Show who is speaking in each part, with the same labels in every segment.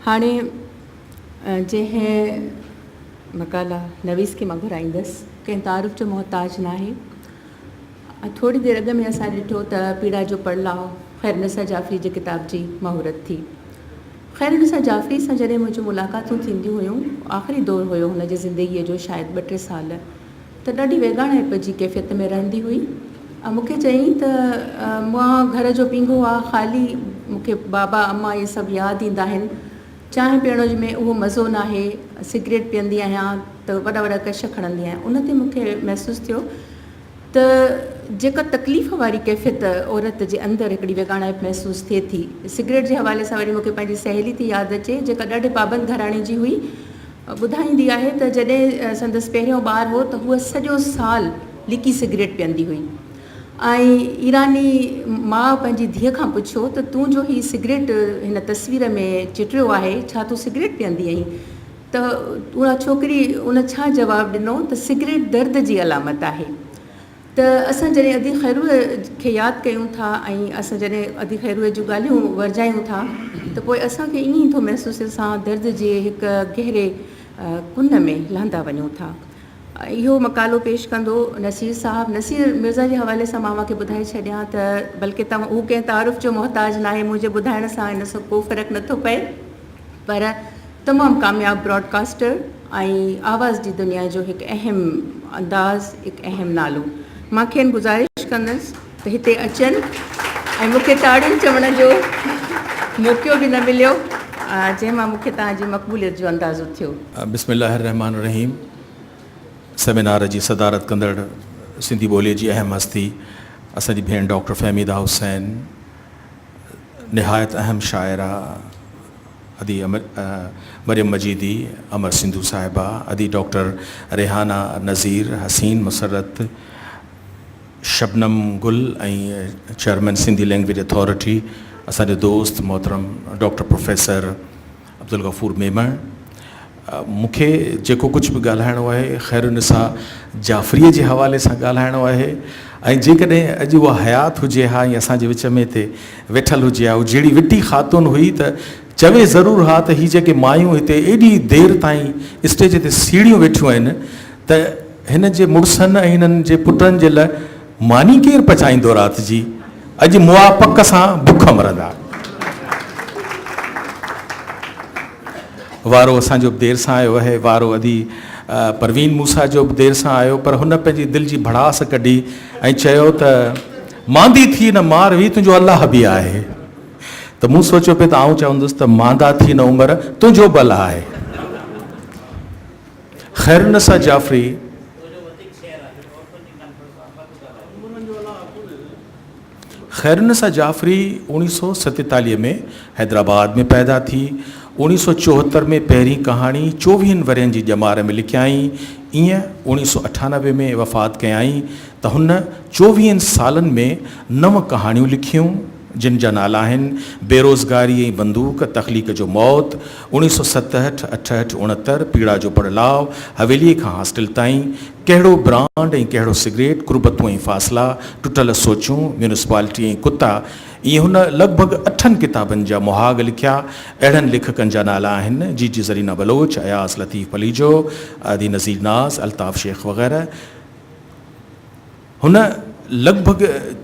Speaker 1: هاڻي جنهن مقالا نويس کي مان گهرائيندس ڪنهن تعارف جو محتاج ناهي. ٿوري دير اڳ ۾ اسان ڏٺو ته پيڙا جو پڙلاء خيرالنساء جعفري جي ڪتاب جي مهورت ٿي. خيرالنساء جعفري سان جڏهن منهنجون ملاقاتون ٿينديون هيون، آخري دور هيو هن جي زندگيء جو شايد ٻه ٽي سال، ته ڏاڍي ويڳاڻائپ جي ڪيفيت ۾ رهندي هئي ۽ مون کي چيائين ته مان گهر جو پينگهو آ خالي مون کي بابا امان اهي سڀ ياد ايندا آهن، چانهه پيئڻ ۾ اهو مزو ناهي، سگريٽ پيئندي آهيان ته وڏا وڏا ڪش کڻندي آهيان. ان تي مون کي محسوس ٿيو ته جيڪا تڪليف واري ڪيفيت عورت جي اندر هڪڙي ويڳاڻائپ محسوس ٿئي ٿي. سگريٽ جي حوالي سان وري مون کي پنهنجي سهيلي ٿي ياد اچي جيڪا ڏاڍي پابند گهراڻي جي هئي. ٻڌائيندي آهي ته جڏهن سندس پهريون ٻار هو ته هوء سڄو سال لڪي سگريٽ پيئندي هئي ۽ ايراني ماء پنهنجي ڌيء کان پڇيو ته تون جو هي سگريٽ هن تصوير ۾ چٽريو آهي ڇا تون سگريٽ پيئندي آهين؟ ته اها ڇوڪري ان ڇا جواب ڏنو ته سگريٽ درد جي علامت آهي ته اسان جڏهن ادي خيروء کي ياد ڪيون ٿا ۽ اسان جڏهن ادي خيروء جون ڳالهيون ورجايون ٿا ته پوء اسان کي ائين ئي ٿو محسوس ٿئي اسان درد جي هڪ گهري ڪن ۾ لهندا وڃون ٿا. اهو مقالو پيش ڪندو نصير صاحب. نصير مرزا جي حوالي سان مان اوهان کي ٻڌائي ڇڏيان ته بلڪه توهان هو ڪنهن تعارف جو محتاج ناهي منهنجي ٻڌائڻ سان ان سان ڪو فرق نٿو پئي پر تمام ڪامياب براڊ ڪاسٽر ۽ آواز جي دنيا جو هڪ اهم انداز هڪ اهم نالو. مان کين گذارش ڪندس ته هتي اچن ۽ مون کي تاڙين چوڻ جو موقعو به نه مليو جنهن مان مون کي توهان جي مقبوليت جو اندازو ٿيو.
Speaker 2: بسم الله الرحمٰن الرحيم سيمينار جي صدارت ڪندڙ سنڌي ٻوليء جي اهم هستي اسان جي ڀيڻ ڊاڪٽر فهميده حسين نهايت اهم شاعره ادي مريم مجيدي، امر سنڌو صاحبه، ادي ڊاڪٽر ريحانه نذير، حسين مسرت، شبنم گل ۽ چيئرمين سنڌي لينگويج اٿارٽي اسان جو دوست محترم ڊاڪٽر پروفيسر عبدالغفور ميمڻ. مون کي جيڪو ڪجهه به ڳالهائڻو آهي خيرالنساء جعفريء جي حوالي سان ڳالهائڻو آهي ۽ جيڪڏهن اڄ اها حيات هجي ها ۽ اسان جي وچ ۾ هتي ويٺل هجي ها، هو جهڙي وٽي خاتون هئي ته چوي ضرور ها ته هي جيڪي مايون هتي ايڏي دير تائين اسٽيج تي سيڙهيون ويٺيون آهن ته هن جي مڙسن ۽ هنن جي پٽن جي لاء ماني ڪير پچائيندو رات جي؟ اڄ مئا پڪ سان بک مرندا. وارو اسان جو به دير سان آيو آهي، وارو ادي پروين موسيٰ جو به دير سان آيو پر هن پنهنجي دل جي ڀڙاس ڪڍي ۽ چيو ته ماندي ٿي نه مار وي تنهنجو الله به آهي ته مون سوچيو پئي ته آئون چوندس ته ماندا ٿي نه عمر تنهنجو به الله آهي. خيرالنساء جعفري. خيرالنساء جعفري 1947 ۾ حيدرآباد ۾ پيدا ٿي. 1974 ۾ پهرين ڪهاڻي چوويهن ورهين جي ڄمار ۾ لکيائين. ايئن 1998 ۾ وفات ڪيائين ته هن چوويهن سالن ۾ نو ڪهاڻيون لکيون، جن جا نالا آهن، بيروزگاري ۽ بندوق، تخليق جو موت، 1967، اٺهٺ، اڻهتر، پيڙا جو پڙلاء، حويليء کان هاسٽل تائين، ڪهڙو برانڊ ۽ ڪهڙو سگريٽ، قربتون ۽ فاصلا، ٽٽل سوچون، ميونسپالٽي ۽ ڪتا، ائين هن لڳ ڀڳ اٺن ڪتابن جا مهاڳ لکيا. اهڙن ليکڪن جا نالا آهن، جي جي زرينا بلوچ، اياز لطيف پليجو، ادي نذير ناز، الطاف شيخ وغيره. هن لڳ ڀڳ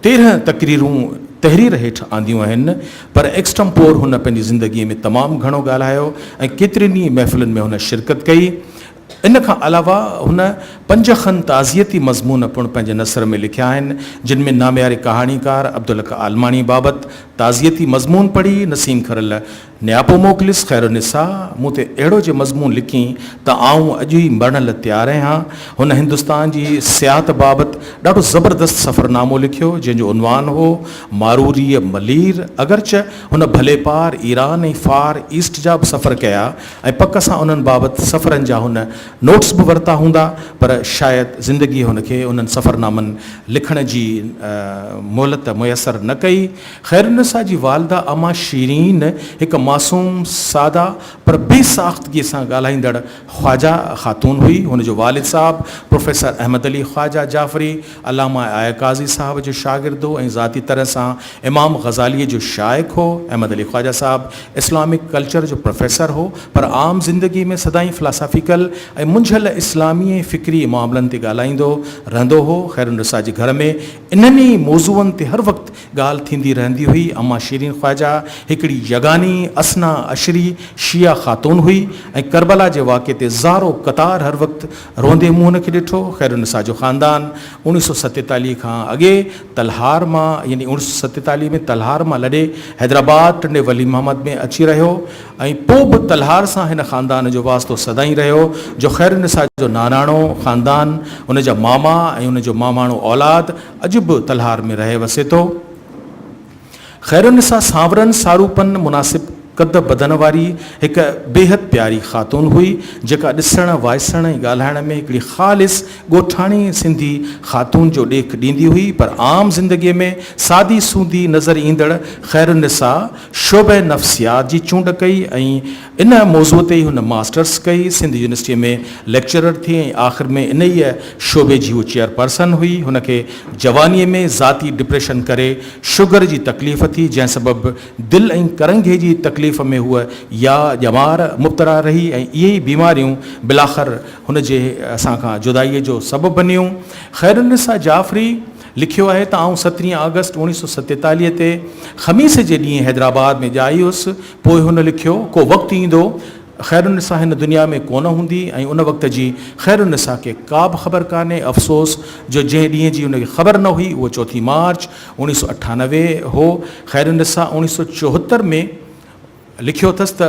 Speaker 2: 13 تقريرون تحرير هيٺ آنديون آهن، پر ايڪسٽمپور هن پنهنجي زندگيء ۾ تمام گهڻو ڳالهايو ۽ ڪيترين ئي محفلن ۾ هن شرڪت ڪئي. ان کان علاوه هن پنج کن تعزيتي مضمون پڻ پنهنجي نثر ۾ لکيا آهن، جن ۾ نامياري ڪهاڻيڪار عبدالحق عالماڻي بابت تعزيتي مضمون پڙهي نسيم کرل نياپو موڪليس، خيرالنساء مون تي اهڙو جي مضمون لکين ته آئون اڄ ئي مرڻ لاء تيار آهيان. هن هندستان جي سياحت بابت ڏاڍو زبردست سفرنامو لکيو، جنهن جو عنوان هو، ماروريء ملير. اگرچه هن ڀلي پار ايران ۽ فار ايسٽ جا به سفر ڪيا ۽ پڪ سان انهن بابت سفرن جا هن نوٽس به ورتا هوندا، پر شايد زندگيء هن کي انهن سفرنامن لکڻ جي مهلت ميسر نه ڪئي. خيرالنساء. خيرالنساء جي والده امان شيرين هڪ معصوم، ساده پر بي ساختگيء سان ڳالهائيندڙ خواجه خاتون هئي. هن جو والد صاحب پروفيسر احمد علي خواجه جعفري علامه آء قاضي صاحب جو شاگرد هو ۽ ذاتي طرح سان امام غزاليء جو شائق هو. احمد علي خواجه صاحب اسلامڪ ڪلچر جو پروفيسر هو، پر عام زندگيء ۾ سدائين فلاسافيڪل ۽ منجهيل اسلامي ۽ فڪري معاملن تي ڳالهائيندو رهندو هو. خيرالنساء جي گهر ۾ انهن ئي موضوعن تي هر وقت ڳالهه ٿيندي رهندي هئي. اما شيرين خواجه هڪڙي يگاني اثنا عشري شيعه خاتون هئي ۽ ڪربلا جي واقعي تي زارو قطار هر وقت روئندي مون هن کي ڏٺو. خيرالنساء جو خاندان اوڻيهه سو ستيتاليهه کان اڳي تلهار مان يعني اوڻيهه سو ستيتاليهه ۾ تلهار مان لڏي حيدرآباد ٽنڊي ولي محمد ۾ اچي رهيو ۽ پوء به تلهار سان هن خاندان جو واسطو سدائين رهيو جو خيرالنساء جو ناناڻو خاندان، ان جا ماما ۽ ان جو ماماڻو اولاد اڄ به تلهار ۾ رهي وسي ٿو. خيرالنساء سانورن ساروپن مناسب قد بدن واري هڪ بيحد پياري خاتون هئي، جيڪا ڏسڻ، وائسڻ ۽ ڳالهائڻ ۾ هڪڙي خالص ڳوٺاڻي سنڌي خاتون جو ڏيک ڏيندي هئي، پر عام زندگيء ۾ سادي سودي نظر ايندڙ خيرالنساء شعبه نفسيات جي چونڊ ڪئي ۽ ان موضوع تي ئي هن ماسٽرس ڪئي، سنڌ يونيورسٽيء ۾ ليڪچرر ٿي ۽ آخر ۾ انهيء شعبي جي هوء چيئرپرسن هئي. هن کي جوانيء ۾ ذاتي ڊپريشن ڪري شگر جي تڪليف ٿي، جنهن سبب دل ۽ ڪرنگهي جي تڪليف ۾ هوء يا ڄمار مبتلا رهي ۽ اهي ئي بيماريون بالاخر هن جي اسان کان جدائيء جو سبب بنيون. خيرالنساء جعفري لکيو آهي ته آئون سترهين آگسٽ اوڻيهه سو ستيتاليهه تي خميس جي ڏينهن حيدرآباد ۾ ڄائي هيس. پوء هن لکيو، ڪو وقت ايندو، خيرالنساء هن دنيا ۾ ڪونه هوندي ۽ ان وقت جي خيرالنساء کي ڪابه خبر ڪانهي. افسوس جو جنهن ڏينهن جي هن کي خبر نه هئي اهو چوٿين مارچ اوڻيهه سو اٺانوي هو. خيرالنساء اوڻيهه سو چوهتر ۾ لکيو اٿس ته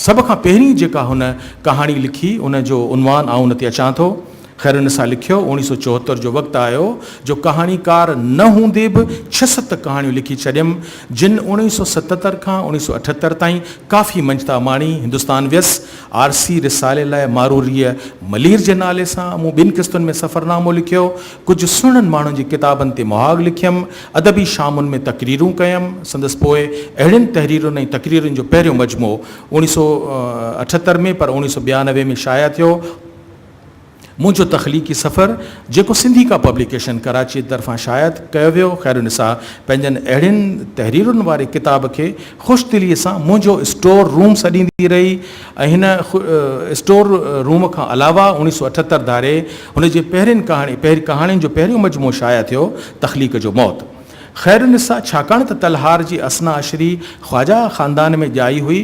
Speaker 2: سڀ کان پهرين جيڪا هن ڪهاڻي لکي ان جو عنوان آئون ان تي اچان ٿو. خيرالنساء لکيو، اوڻيهه سو چوهتر جو وقت آيو جو ڪهاڻيڪار نه هوندي به ڇهه ست ڪهاڻيون لکي ڇڏيم، جن اوڻيهه سو ستتر کان اوڻيهه سو اٺهتر تائين ڪافي مڃتا ماڻي. هندستان ويس، آرسي رسالي لاء ماروريء ملير جي نالي سان مون ٻن قسطن ۾ سفرنامو لکيو. ڪجهه سهڻن ماڻهن جي ڪتابن تي مهاڳ لکيم، ادبي شامن ۾ تقريرون ڪيم. سندس پوء اهڙين تحريرن ۽ تقريرن جو پهريون مجموعو اوڻيهه سو اٺهتر ۾ پر اوڻيهه سو ٻيانوي ۾ شايع ٿيو. منهنجو تخليقي سفر، جيڪو سنڌيڪا پبليڪيشن ڪراچيء طرفان شايع ڪيو ويو. خيرالنساء پنهنجن اهڙين تحريرن واري ڪتاب کي خوش دليء سان منهنجو اسٽور روم سڏيندي رهي ۽ هن اسٽور روم کان علاوه اوڻيهه سو اٺهتر ڌاري هن جي پهرين ڪهاڻي ڪهاڻين جو پهريون مجموعو شايع ٿيو، تخليق جو موت. خيرالنساء ڇاڪاڻ ته تلهار جي اثنا عشري خواجه خاندان ۾ ڄائي هئي،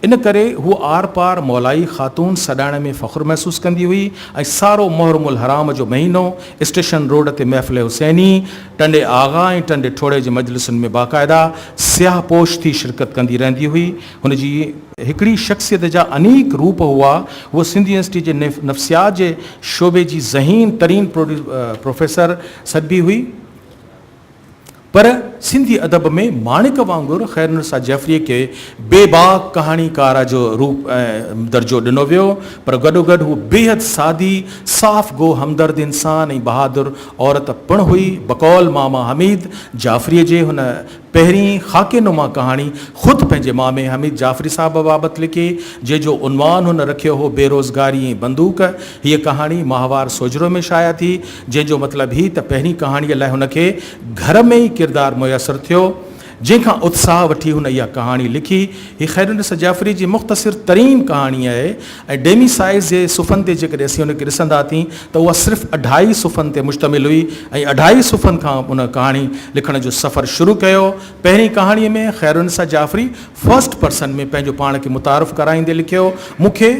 Speaker 2: ان ڪري هوء آر پار مولائي خاتون سڏائڻ ۾ فخر محسوس ڪندي هئي ۽ سارو محرم الحرام جو مهينو اسٽيشن روڊ تي محفل حسيني، ٽنڊي آغا ۽ ٽنڊي ٺوڙهي جي مجلسن ۾ باقاعده سياهه پوش ٿي شرڪت ڪندي رهندي هئي. هن جي هڪڙي شخصيت جا انيڪ روپ هئا. هوء سنڌ يونيورسٽي جي نفسيات جي شعبي جي ذهين ترين پروفيسر سڏبي هئي. پر سنڌي ادب ۾ ماڻڪ وانگر خيرالنساء جعفريء کي بي باڪ ڪهاڻيڪاره جو روپ ۽ درجو ڏنو ويو، پر گڏوگڏ هوء بيحد سادي، صاف گو، همدرد انسان ۽ بهادر عورت پڻ هئي. بقول ماما حميد جعفريء جي هن پهرين خاڪي نما ڪهاڻي خود پنهنجي مامي حميد جعفري صاحب بابت لکي، جنهن جو عنوان هن رکيو هو بيروزگاري ۽ بندوق. هيء ڪهاڻي ماهوار سوجهرو ۾ شايع ٿي. جنهن جو مطلب هي ته پهرين ڪهاڻيء لاء هن کي گهر ۾ ئي ڪردار ميسر ٿيو، جنهن کان اتساهه وٺي هن اها ڪهاڻي لکي. هي خيرالنساء جعفري جي مختصر ترين ڪهاڻي آهي ۽ ڊيمي سائيز جي صفحن تي جيڪڏهن اسين ان کي ڏسنداسين ته اها صرف اڍائي صفحن تي مشتمل هئي ۽ اڍائي صفحن کان ان ڪهاڻي لکڻ جو سفر شروع ڪيو. پهرين ڪهاڻيء ۾ خيرالنساء جعفري فرسٽ پرسن ۾ پنهنجو پاڻ کي متعارف ڪرائيندي لکيو، مون کي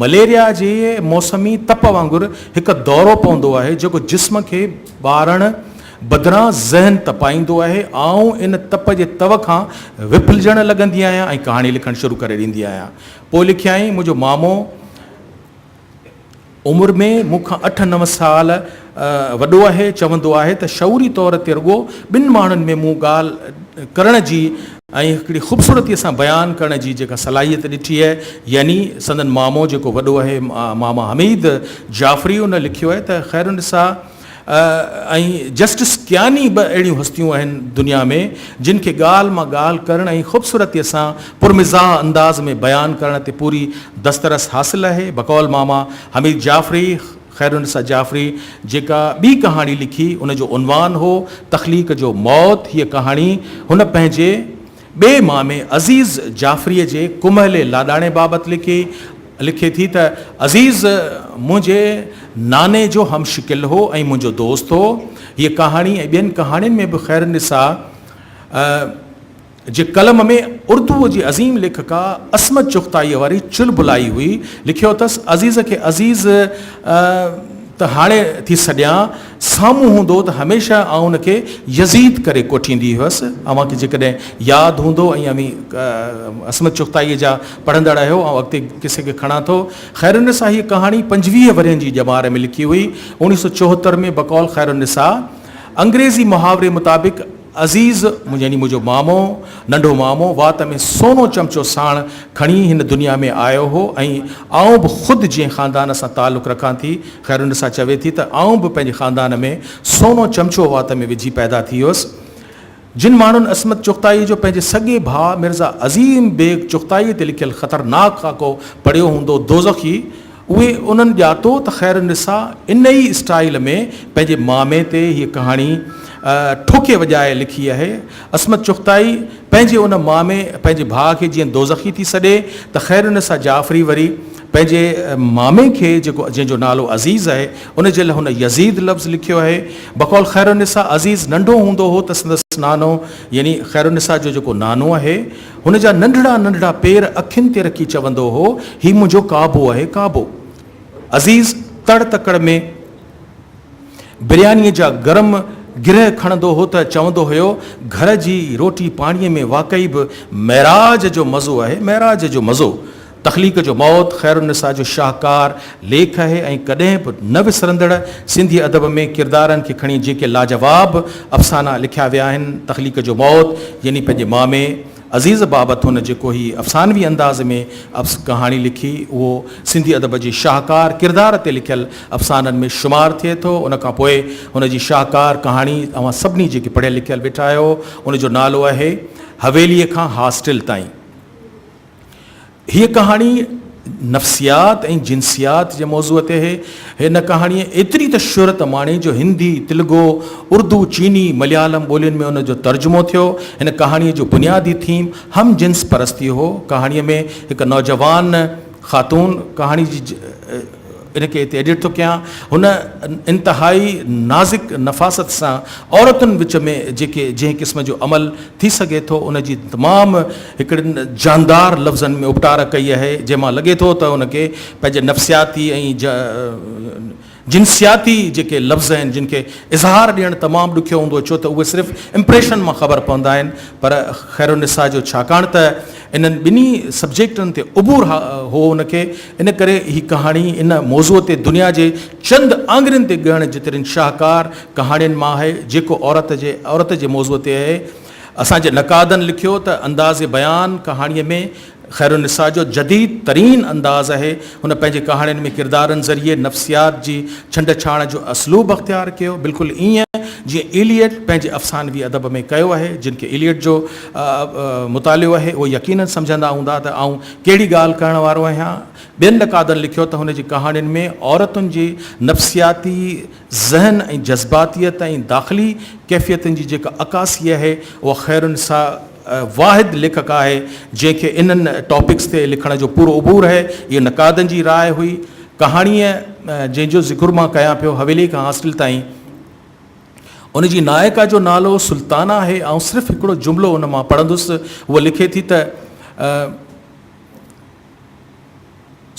Speaker 2: مليريا جي موسمي تپ وانگر هڪ دورو پوندو آهي جيڪو جسم کي ٻارڻ بدران ذهن تپائيندو آهي. آئون ان تپ جي تؤ کان وڦلجڻ لڳندي آهيان ۽ ڪهاڻي لکڻ شروع ڪري ڏيندي آهيان. پوء لکيائين، منهنجو مامو عمر ۾ مون کان اٺ نو سال وڏو آهي، چوندو آهي ته شعوري طور تي رڳو ٻن ماڻهن ۾ مون ڳالهه ڪرڻ جي ۽ هڪڙي خوبصورتيء سان بيان ڪرڻ جي جيڪا صلاحيت ڏٺي آهي يعني سندن مامو جيڪو وڏو آهي ماما حميد جعفري ان لکيو آهي ته خيرالنساء ۽ جسٽس ڪياني ٻه اهڙيون هستيون آهن دنيا ۾ جن کي ڳالهه مان ڳالهه ڪرڻ ۽ خوبصورتيء سان پرمزاح انداز ۾ بيان ڪرڻ تي پوري دسترس حاصل آهي. بقول ماما حميد جعفري، خيرالنساء جعفري جيڪا ٻي ڪهاڻي لکي ان جو عنوان هو تخليق جو موت هيء ڪهاڻي هن پنهنجي ٻئي مامي عزيز جعفريء جي ڪمهلي لاڏاڻي بابت لکي لکي ٿي ته عزيز منهنجي ناني جو هم شڪل هو ۽ منهنجو دوست هو. هيء ڪهاڻي ۽ ٻين ڪهاڻين ۾ به خيرالنساء جي قلم ۾ اردوء جي عظيم ليکڪا عصمت چغتائيء واري چلبلائي هئي. لکيو اٿس، عزيز کي عزيز ته هاڻي ٿي سڏيان، سامهون هوندو ته هميشه آئون ان کي يزيد ڪري ڪوٺيندي هيس. اوهان کي جيڪڏهن ياد هوندو ۽ اوهين عصمت چغتائيء جا پڙهندڙ آهيو، آئون اڳتي قصي کي کڻان ٿو. خيرالنساء هيء ڪهاڻي 25 ورهين جي ڄمار ۾ لکي هئي. 1974 ۾ بقول خيرالنساء انگريزي محاوري مطابق عزيز يعني منهنجو مامو، ننڍو مامو، وات ۾ سونو چمچو ساڻ کڻي هن دنيا ۾ آيو هو ۽ آئون به خود جنهن خاندان سان تعلق رکان ٿي، خيرالنساء چوي ٿي ته آئون به پنهنجي خاندان ۾ سونو چمچو وات ۾ وجهي پيدا ٿي هيس. جن ماڻهن عصمت چغتائيء جو پنهنجي سڳي ڀاء مرزا عظيم بيگ چغتائيء تي لکيل خطرناڪ خاڪو پڙهيو هوندو، دوزخي، اهي انهن ڄاتو ته خيرالنساء ان ئي اسٽائيل ۾ پنهنجي مامي تي هيء ڪهاڻي ٺوڪي وڄائي لکي آهي. عصمت چغتائي پنهنجي ان مامي پنهنجي ڀاء کي جيئن دوزخي ٿي سڏي ته خيرالنساء جعفري وري پنهنجي مامي کي جيڪو جنهن جو نالو عزيز آهي ان جي لاء هن يزيد لفظ لکيو آهي. بقول خيرالنساء عزيز ننڍو هوندو هو ته سندس نانو يعني خيرالنساء جو جيڪو نانو آهي هن جا ننڍڙا ننڍڙا پير اکين تي رکي چوندو هو، هي منهنجو ڪعبو آهي، ڪعبو. عزيز تڙ تڪڙ ۾ بريانيء جا گرم گرهه کڻندو هو ته چوندو هيو، گهر جي روٽي پاڻيء ۾ واقعي به معراج جو مزو آهي، معراج جو مزو. تخليق جو موت خيرالنساء جو شاهڪار ليک آهي ۽ ڪڏهن به نه وسرندڙ سنڌي ادب ۾ ڪردارن کي کڻي جيڪي لاجواب افسانا لکيا ويا آهن، تخليق جو موت يعني پنهنجي مامي عزيز بابت هن جيڪو هي افسانوي انداز ۾ افس ڪهاڻي لکي اهو سنڌي ادب جي شاهڪار ڪردار تي لکيل افسانن ۾ شمار ٿئي ٿو. ان کان پوء هن جي شاهڪار ڪهاڻي اوهان سڀني جيڪي پڙهيل لکيل ويٺا آهيو ان جو نالو آهي حويليء کان هاسٽل تائين. هيء ڪهاڻي نفسيات ۽ جنسيات جي موضوع تي آهي. هن ڪهاڻيء ايتري ته شهرت ماڻي جو هندي، تلگو، اردو، چيني، مليالم ٻولين ۾ ان جو ترجمو ٿيو. هن ڪهاڻيء جو بنيادي ٿيم هم جنس پرستي هو. ڪهاڻيء ۾ هڪ نوجوان خاتون ڪهاڻي جي ان کي هتي ايڊٽ ٿو ڪيان. هن انتهائي نازڪ نفاست سان عورتن وچ ۾ جيڪي جنهن قسم جو عمل ٿي سگهي ٿو ان جي تمام هڪڙن جاندار لفظن ۾ اپٽار ڪئي آهي جنهن مان لڳي ٿو ته ان کي پنهنجي نفسياتي ۽ جنسياتي جيڪي لفظ آهن جن کي اظهار ڏيڻ تمام ڏکيو هوندو ڇو ته اهي صرف امپريشن مان خبر پوندا آهن پر خيرالنساء جو ڇاڪاڻ ته انهن ٻنهي سبجيڪٽن تي عبور هو ان کي ان ڪري هي ڪهاڻي ان موضوع تي دنيا جي چند آڱرين تي ڳڻڻ جيترين شاهڪار ڪهاڻين مان آهي جيڪو عورت جي عورت جي موضوع تي آهي. اسان جي نقادن لکيو ته انداز بيان ڪهاڻيء ۾ خيرالنساء جو جديد ترين انداز آهي. هن پنهنجي ڪهاڻين ۾ ڪردارن ذريعي نفسيات جي ڇنڊ ڇاڻ جو اسلوب اختيار ڪيو، بلڪل ائين جيئن ايليٽ پنهنجي افسانوي ادب ۾ ڪيو آهي. جن کي ايليٽ جو مطالعو آهي، اهي يقيناً سمجهندا هوندا ته آئون ڪهڙي ڳالهه ڪرڻ وارو آهيان. ٻين نقادن لکيو ته هن جي ڪهاڻين ۾ عورتن جي نفسياتي ذهن ۽ جذباتيت ۽ داخلي ڪيفيتن جي جيڪا عڪاسي آهي اها خيرالنساء واحد ليکڪ آهي جنهن کي انهن ٽاپڪس تي لکڻ جو پورو عبور آهي. اهو نقادن جي راء هئي. ڪهاڻيء جنهن جو ذڪر مان ڪيان پيو حويلي کان هاسٽل تائين ان جي نائڪا جو نالو سلطانه آهي. آئون صرف هڪڙو جملو ان مان پڙهندس. هوء لکي ٿي ته.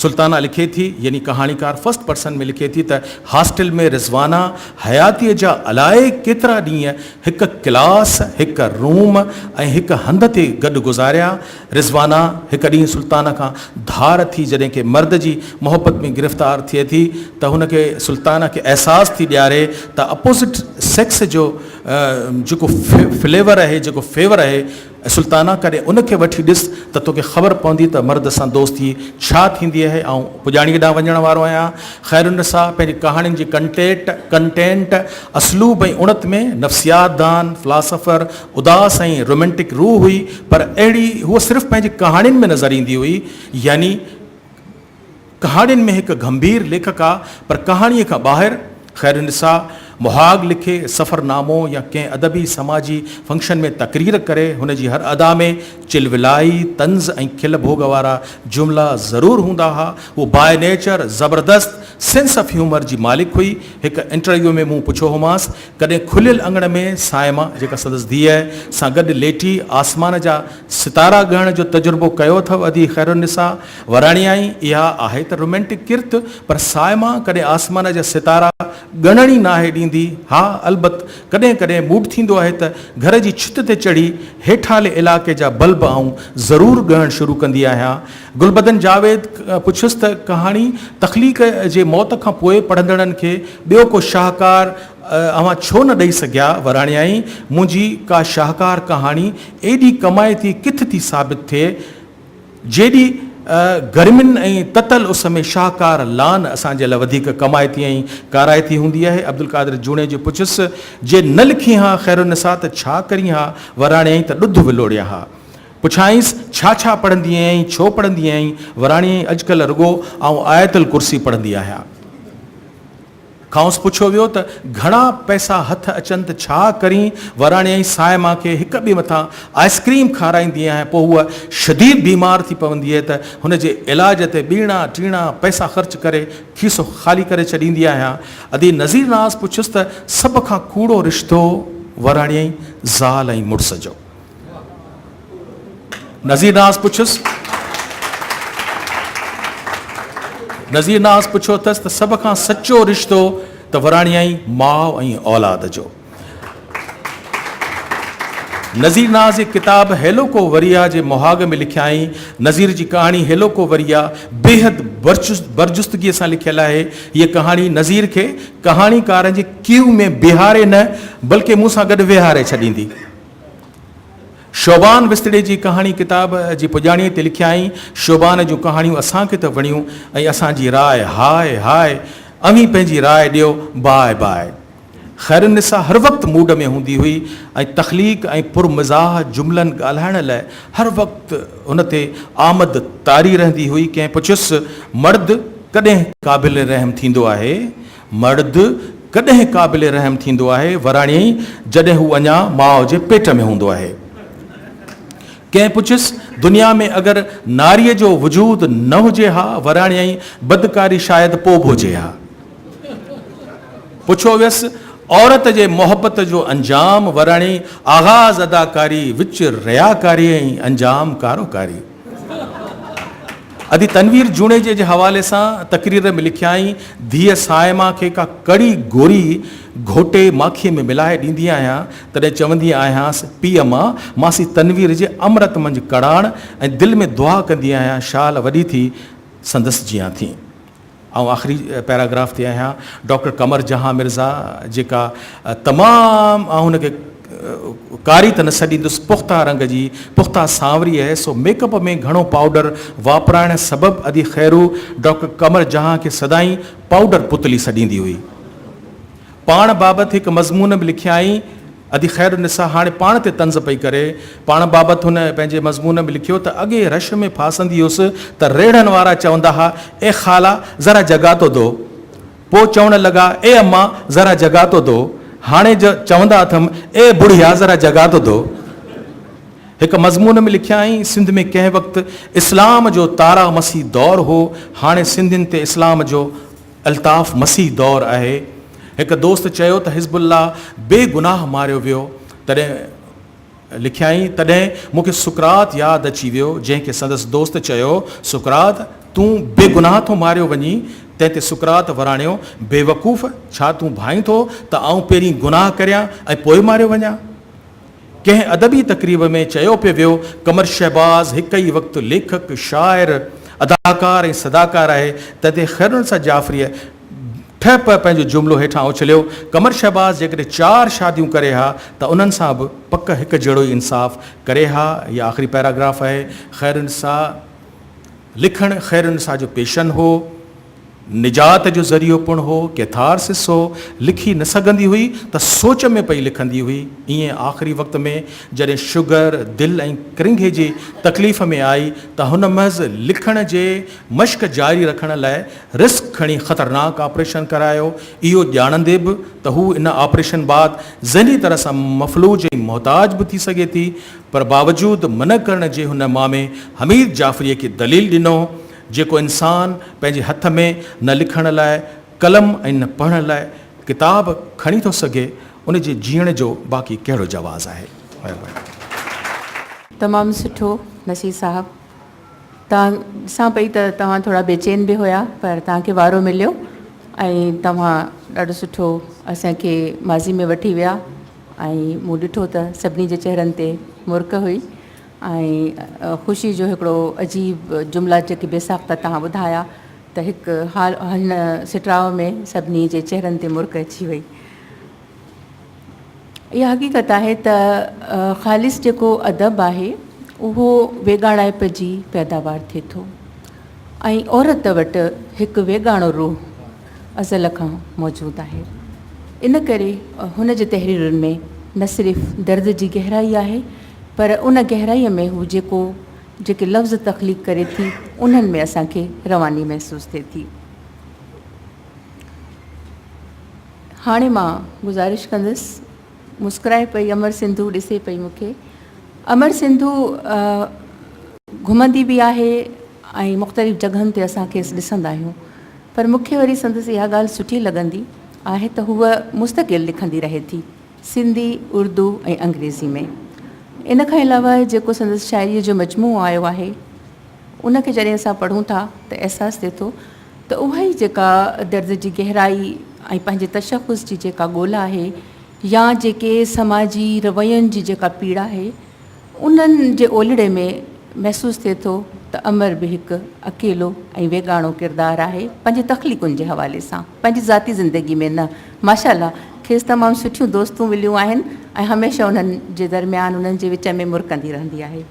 Speaker 2: سلطانه لکي ٿي، يعني ڪهاڻيڪار فرسٽ پرسن ۾ لکي ٿي ته هاسٽل ۾ رضوانه حياتيء جا الائي ڪيترا ڏينهن هڪ ڪلاس، هڪ روم ۽ هڪ هنڌ تي گڏ گذاريا. رضوانه هڪ ڏينهن سلطانه کان ڌار ٿي جڏهن ڪنهن مرد جي محبت ۾ گرفتار ٿئي ٿي ته هن کي سلطانه کي احساس ٿي ڏياري ته اپوزٽ سيڪس جو جيڪو فليور آهي، جيڪو فيور آهي، ۽ سلطانه ڪڏهن ان کي وٺي ڏس ته توکي خبر پوندي ته مرد سان دوستي ڇا ٿيندي آهي. آئون پڄاڻيء ڏانهن وڃڻ وارو آهيان. خيرالنساء پنهنجي ڪهاڻين جي ڪنٽيٽ، Content، اسلوب ۽ اڻت ۾ نفسيات دان، فلاسافر، اداس ۽ رومينٽڪ روح هئي، پر اهڙي هوء صرف پنهنجي ڪهاڻين ۾ نظر ايندي هئي. يعني ڪهاڻين ۾ هڪ گنڀير ليکڪا پر ڪهاڻيء کان ٻاهر خيرالنساء مهاڳ لکي، سفرنامو يا ڪنهن ادبي سماجي فنڪشن ۾ تقرير ڪري، هن جي هر ادا ۾ چلولائي، طنز ۽ کل ڀوڳ وارا جملا ضرور هوندا ها. هوء باء نيچر زبردست سينس آف هيومر جي مالڪ هئي. هڪ انٽرويو ۾ مون پڇيو هومانس، ڪڏهن کليل اڱڻ ۾ صائمه، جيڪا سندس ڌيء، سان گڏ ليٽي آسمان جا ستارا ڳڻڻ جو تجربو ڪيو اٿئو ادي خيرالنساء؟ وراڻيائين، اها آهي ته رومينٽڪ ڪرت، پر صائمه ڪڏهن آسمان جا ستارا ڳڻڻ ئي ناهي ڏيندي. ها، البت ڪڏهن ڪڏهن موڊ ٿيندو آهي ته گهر جي ڇت تي چڙهي هيٺالي علائقي جا بلب آئون ضرور ڳڻڻ شروع ڪندي آهيان. گلبدن جاويد پڇيس ته ڪهاڻي تخليق جي موت کان پوء پڙهندڙن کي ٻيو ڪو شاهڪار اوهان ڇو نه ڏئي سگهيا؟ وراڻيائين، منهنجي ڪا شاهڪار ڪهاڻي ايڏي ڪمائتي ڪٿ ٿي ثابت ٿئي، جيڏي گرمين ۽ تتل اس ۾ شاهڪار لان اسان جي لاء وڌيڪ ڪمائتي ۽ ڪارائتي هوندي آهي. عبدالقادر جوڻيجي پڇيس، جي نه لکين ها خيرالنساء ته ڇا ڪرين ها؟ وراڻيائين ته ڏڌ ولوڙيان ها. پڇائينس، ڇا ڇا پڙهندي آهين، ڇو پڙهندي آهين؟ وراڻيائين، اڄڪلهه رڳو آئون آيت الڪرسي پڙهندي آهيان. کانئس پڇيو ويو ته گهڻا پئسا هٿ اچن ته ڇا ڪرين؟ وراڻيائين، صائمه کي هڪ ٻئي مٿان آئسڪريم کارائيندي آهيان، پوء هوء شديد بيمار ٿي پوندي آهي ته هن جي علاج تي ٻيڻا ٽيڻا پئسا خرچ ڪري کيسو خالي ڪري ڇڏيندي آهيان. ادي نذير ناز پڇيس ته سڀ کان ڪوڙو رشتو؟ وراڻيائين، زال ۽ مڙس جو. نذير ناز پڇيس. نذير ناز پڇيو اٿس ته سڀ کان سچو رشتو ته وراڻيائين ماء ۽ اولاد جو. نذير ناز جي ڪتاب هيلوڪو وريا جي مهاڳ ۾ لکيائين، نذير جي ڪهاڻي هيلوڪو وريا بيحد برجستگيء سان لکيل آهي. هيء ڪهاڻي نذير کي ڪهاڻيڪارن جي ڪيو ۾ بيهاري نه بلڪه مون سان گڏ ويهاري ڇڏيندي. شعبان وسطڙي جي ڪهاڻي ڪتاب جي پڄاڻيء تي لکيائين، شعبان جون ڪهاڻيون اسان کي ته وڻيون ۽ اسان جي راء هاء هاء، اوهين پنهنجي راء ڏيو، باء باء. خيرالنساء هر وقت موڊ ۾ هوندي هئي ۽ تخليق ۽ پرمزاح جملن ڳالهائڻ لاء هر وقت هن تي آمد طاري رهندي هئي. ڪنهن پڇيس، مرد ڪڏهن قابل رحم ٿيندو آهي؟ مرد ڪڏهن قابل رحم ٿيندو آهي؟ وراڻيائين، جڏهن هو اڃا ماء جي پيٽ ۾ هوندو آهي. ڪنهن پڇيس، دنيا ۾ اگر ناريء جو وجود نه هجي ها؟ وراڻيائين، بدڪاري شايد پوء به هجي ها. پڇيو ويس، عورت جي محبت جو انجام؟ وراڻيائين، آغاز اداڪاري، وچ رياڪاري ۽ انجام ڪاروڪاري. ادي تنوير جوڻيجي جي حوالي سان تقرير ۾ لکيائين، ڌيء صائمه کي ڪا ڪڙي گوري گهوٽي ماکيء ۾ ملائي ڏيندي آهيان، تڏهن چوندي آهيانس، پيء مان ماسي تنوير جي امرت منجهه ڪڙاڻ ۽ دل ۾ دعا ڪندي آهيان، شال وڏي ٿي سندس جيان ٿين. آئون آخري پيراگراف تي آهيان. ڊاڪٽر قمر جهان مرزا جيڪا تمام آئون هن کي ڪاري ته نه سڏيندس پختا رنگ جي پختا سانوري آهي سو ميڪ اپ ۾ گهڻو پائوڊر واپرائڻ سبب ادي خيرو ڊاڪٽر قمر جهان کي سدائين پائوڊر پتلي سڏيندي هئي. پاڻ بابت هڪ مضمون به لکيائين. ادي خير النساء هاڻي پاڻ تي طنز پئي ڪري. پاڻ بابت هن پنهنجي مضمون ۾ لکيو ته اڳي رش ۾ ڦاسندي هيس ته ريڙهن وارا چوندا ها، اي خالا ذرا جگا تو دو. پوء چوڻ لڳا، اي اما ذرا جگا تو دو. هاڻي چوندا اٿم، اي بڙهيا ذرا جگا تو دو. هڪ مضمون ۾ لکيائين، سنڌ ۾ ڪنهن وقت اسلام جو تارا مسيح دور هو، هاڻي سنڌين تي اسلام جو الطاف مسيح دور آهي. هڪ دوست چيو ته حزب الله بي گناهه ماريو ويو، تڏهن لکيائين، تڏهن مون کي سقراط ياد اچي ويو، جنهن کي سندس دوست چيو، سقراط! تون بي گناهه ٿو ماريو وڃين، تنهن تي سقراط وراڻيو، بيوقوف! ڇا تون ڀانئين ٿو ته آئون پهرين گناهه ڪريان ۽ پوء ماريو وڃان؟ ڪنهن ادبي تقريب ۾ چيو پئي ويو، قمر شهباز هڪ ئي وقت ليکڪ، شاعر، اداڪار ۽ صداڪار آهي، تنهن تي خيرالنساء جعفريء ٺهه پهه پنهنجو جملو هيٺان اڇليو، قمر شهباز جيڪڏهن چار شاديون ڪري ها ته انهن سان به پڪ هڪ جهڙو ئي انصاف ڪري ها. هي آخري پيراگراف آهي. خيرالنساء لکڻ خيرالنساء جو پيشن هو. نجات جو ذريعو پڻ هو، ڪيٿارسس هو، لکي نه سگهندي هئي ته سوچ ۾ پئي لکندي هئي، ائين آخري وقت ۾ جڏهن شگر، دل ۽ ڪرنگهي جي تڪليف ۾ آئي ته هن محض لکڻ جي مشق جاري رکڻ لاء رسڪ کڻي خطرناڪ آپريشن ڪرايو، اهو ڄاڻندي به ته هو ان آپريشن بعد ذهني طرح سان مفلوج ۽ محتاج به ٿي سگهي ٿي، پر باوجود منع ڪرڻ جي هن مامي حميد جعفريء کي دليل ڏنو جيڪو انسان پنهنجي هٿ ۾ نه لکڻ لاء قلم ۽ نه پڙهڻ لاء ڪتاب کڻي ٿو سگهي، ان جي جيئڻ جو باقي ڪهڙو جواز آهي؟ مهرباني.
Speaker 1: تمام سٺو نصير صاحب توهان ڏسان پئي ته توهان ٿورا بيچين به هيا پر توهان کي وارو مليو ۽ توهان ڏاڍو سٺو اسان کي ماضي ۾ وٺي ويا ۽ مون ڏٺو ته سڀني جي چهرن تي مرڪ هئي ۽ خوشي جو هڪڙو عجيب جملا جيڪي بي ساخته توهان ٻڌايا ته هڪ حال هن سٽراء ۾ سڀني جي چهرن تي مرڪ اچي وئي. اها حقيقت آهي ته خالص جيڪو ادب آهي اهو ويڳاڻائپ جي پيداوار ٿئي ٿو ۽ عورت وٽ هڪ ويڳاڻو روح ازل کان موجود آهي ان ڪري هن جي تحريرن ۾ نه صرف درد جي گهرائي آهي پر ان گهرائيء ۾ هو جيڪو جيڪي لفظ تخليق ڪري ٿي، انهن ۾ اسان کي رواني محسوس ٿئي ٿي. هاڻي مان گذارش ڪندس، مسڪرائي پئي امر سنڌو، ڏسي پئي مون کي. امر سنڌو گهمندي به آهي ۽ مختلف جڳهن تي اسان کيس ڏسندا آهيون، پر مون کي وري سندس اها ڳالهه سٺي لڳندي آهي ته هوء مستقل لکندي رهي ٿي. سنڌي، اردو ۽ انگريزي ۾. ان کان علاوه جيڪو سندس شاعريء جو مجموعو آيو آهي، ان کي جڏهن اسان پڙهون ٿا ته احساس ٿئي ٿو ته اها ئي جيڪا درد جي گهرائي ۽ پنهنجي تشخص جي جيڪا ڳولا آهي يا جيڪي سماجي روين جي جيڪا پيڙا آهي، انهن جي اولڙي ۾ محسوس ٿئي ٿو ته امر به هڪ اڪيلو ۽ ويڳاڻو ڪردار آهي پنهنجي تخليقن جي حوالي سان پنهنجي ذاتي زندگي ۾ نه ماشاء الله کيس تمام سٺيون دوستون مليون آهن ۽ هميشه انهن جي درميان انهن جي وچ ۾ مرڪندي رهندي آهي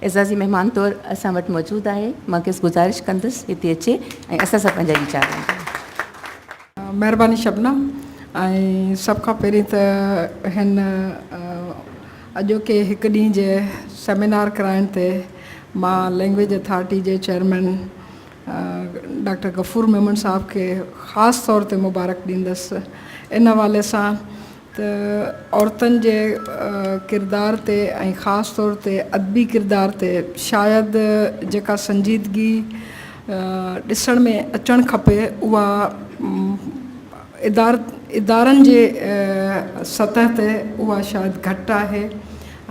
Speaker 1: اعزازي مهمان طور اسان وٽ موجود آهي مان کيس گذارش ڪندس هتي اچي ۽ اسان سان پنهنجا ويچار ونڊي.
Speaker 3: مهرباني شبنم ۽ سڀ کان پهرين ته هن اڄوڪي هڪ ڏينهن جي سيمينار ڪرائڻ تي مان لينگويج اٿارٽي جي چيئرمين ڊاڪٽر غفور ميمڻ صاحب کي خاص طور تي مبارڪ ڏيندس ان حوالي سان ته عورتن جي ڪردار تي ۽ خاص طور تي ادبي ڪردار تي شايد جيڪا سنجيدگي ڏسڻ ۾ اچڻ کپي اها ادار ادارن جي سطح تي اها شايد گهٽ آهي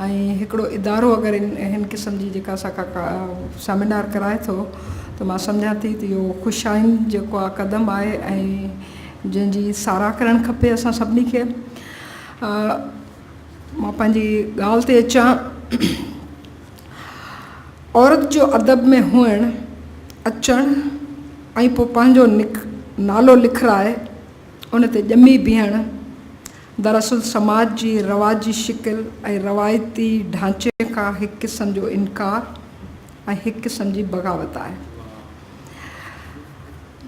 Speaker 3: ۽ هڪڙو ادارو اگر هن قسم جي جيڪا اسان کان سيمينار ڪرائي ٿو ته مان سمجهان ٿي ته اهو خوش آئند جيڪو آهي قدم آهي ۽ جنهن جي ساراهه ڪرڻ کپي اسان سڀني کي مان پنهنجي ڳالهه تي اچان عورت جو ادب ۾ هئڻ، اچڻ ۽ پوء پنهنجو نالو لکرائي ان تي ڄمي بيهڻ دراصل سماج جي رواجي شڪل ۽ روايتي ڍانچي کان هڪ قسم جو انڪار ۽ هڪ قسم جي بغاوت آهي.